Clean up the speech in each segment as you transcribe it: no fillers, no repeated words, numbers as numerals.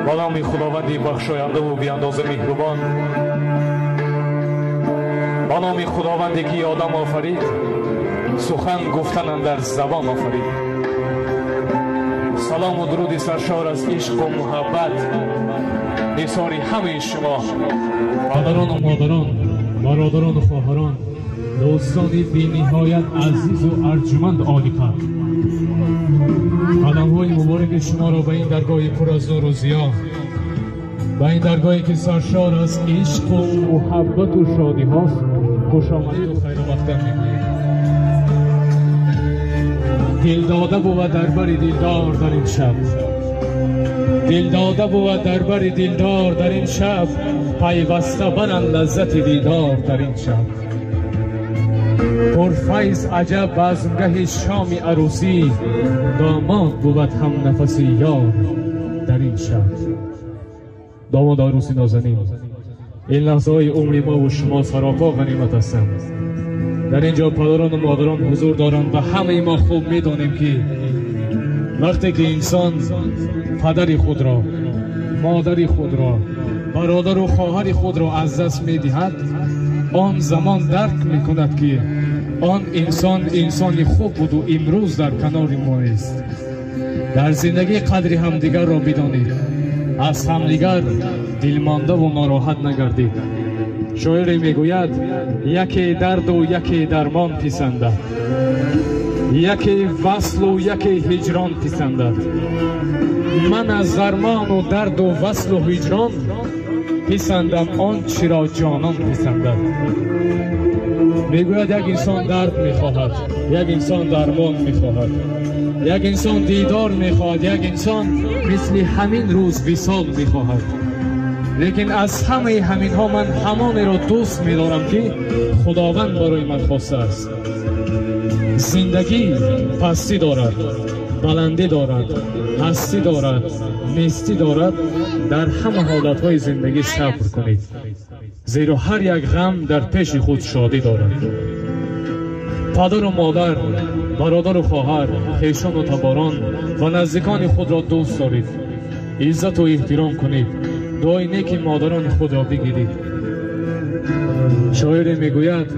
Ба номи Худованди бахшояндаву беандоза меҳрубон, ба номи Худованде ки одам офарид, сухан гуфтан андар забон офарид. Салому дуруди саршор аз ишқу муҳаббат нисори ҳамаи шумо, падарону модарон, бародарону хоҳарон, дӯстони бениҳоят азизу арҷуманд олиқадр. Қадамҳои мубораки шуморо ба ин даргоҳи пур аз нуру зиё, ба ин даргоҳе ки саршор аз ишқу муҳаббату шодиҳост, хушомадиду хайрумақдам мегӯем. Дилдода бувад дар бари дилдор дар ин шаб, дилдода бувад дар бари дилдор дар ин шаб, пайваста баранд лаззати дидор дар ин шаб. Пурфайз аҷаб базмгаҳи шоми арӯсӣ, домод бувад ҳам нафаси ёр дар ин шаб. Домод арӯси нозанин, ин лаҳзаҳои умри мову шумо саропо ғанимат ҳастанд. Дар ин ҷо падарону модарон ҳузур доранд ва ҳамаи мо хуб медонем, ки вақте ки инсон падари худро, модари худро, бародару хоҳари худро аз даст медиҳад, он замон дарк мекунад, ки он инсон инсони хуб буду имрӯз дар канори мо нест. Дар зиндагӣ қадри ҳамдигарро бидонед, аз ҳамдигар дилмондаву нороҳат нагардид. Шоире мегӯяд: яке дарду яке дармон писандад, яке васлу яке ҳиҷрон писандад. Ман аз дармону дарду васлу ҳиҷрон писандам он чиро ҷонон писандад. Мегӯяд, як инсон дард мехоҳад, як инсон дармон мехоҳад, як инсон дидор мехоҳад, як инсон мисли ҳамин рӯз висол мехоҳад. Лекин аз ҳамаи ҳаминҳо ман ҳамонеро дӯст медорам, ки Худованд барои ман хостааст. Зиндагӣ пастӣ дорад, баландӣ дорад, ҳастӣ дорад, нестӣ дорад. Дар ҳама ҳолатҳои зиндагӣ сабр кунед, зеро ҳар як ғам дар пеши худ шодӣ дорад. Падару модар, бародару хоҳар, хешону таборон ва наздикони худро дӯст доред, иззату эҳтиром кунед, дуои неки модарони худро бигиред. Шоире мегӯяд: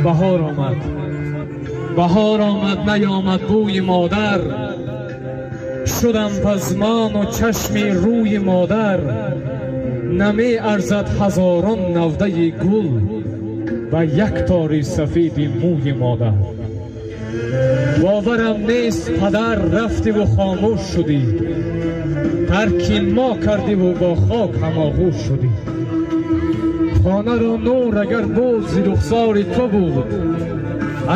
баҳор омад, баҳор омад, наёмад бӯи модар, шудам пазмону чашми рӯи модар. Намеарзад ҳазорон навдаи гул ба як тори сафеди мӯи модар. Боварам нест, падар, рафтиву хомӯш шудӣ, тарки мо кардиву бо хок ҳамоғӯш шудӣ. Хонаро нур агар буд, зи рухсори ту буд,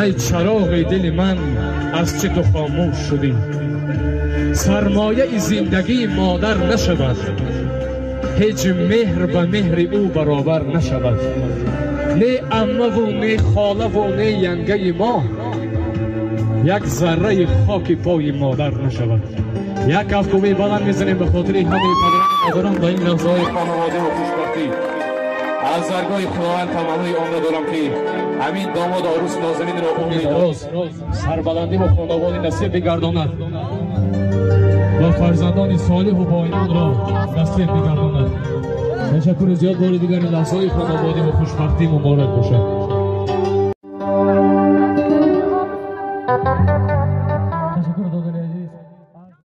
ай чароғи дили ман, аз чӣ ту хомӯш шудӣ? Сармояи зиндагӣ модар нашавад, ҳеҷ меҳр ба меҳри ӯ баробар нашавад. Не аммаву не холаву не янгаи мо як зарраи хоки пои модар нашавад. Як кафкӯбии баланд мезанем ба хотири ҳамаи падарону модарон ба ин лаҳзаҳои хонаводаву хушбахтӣ. Аз даргоҳи Худованд таманнои онро дорам, ки ҳамин домоду арӯси нозанинро умри дароз, сарбаландиву хонаводӣ насиб бигардонад ва фарзандони солиҳу боимонро насиб бигардонад. Ташаккури зиёд. Бори дигар ин лаҳзаҳои хонаводиву хушбахтӣ муборак бошад.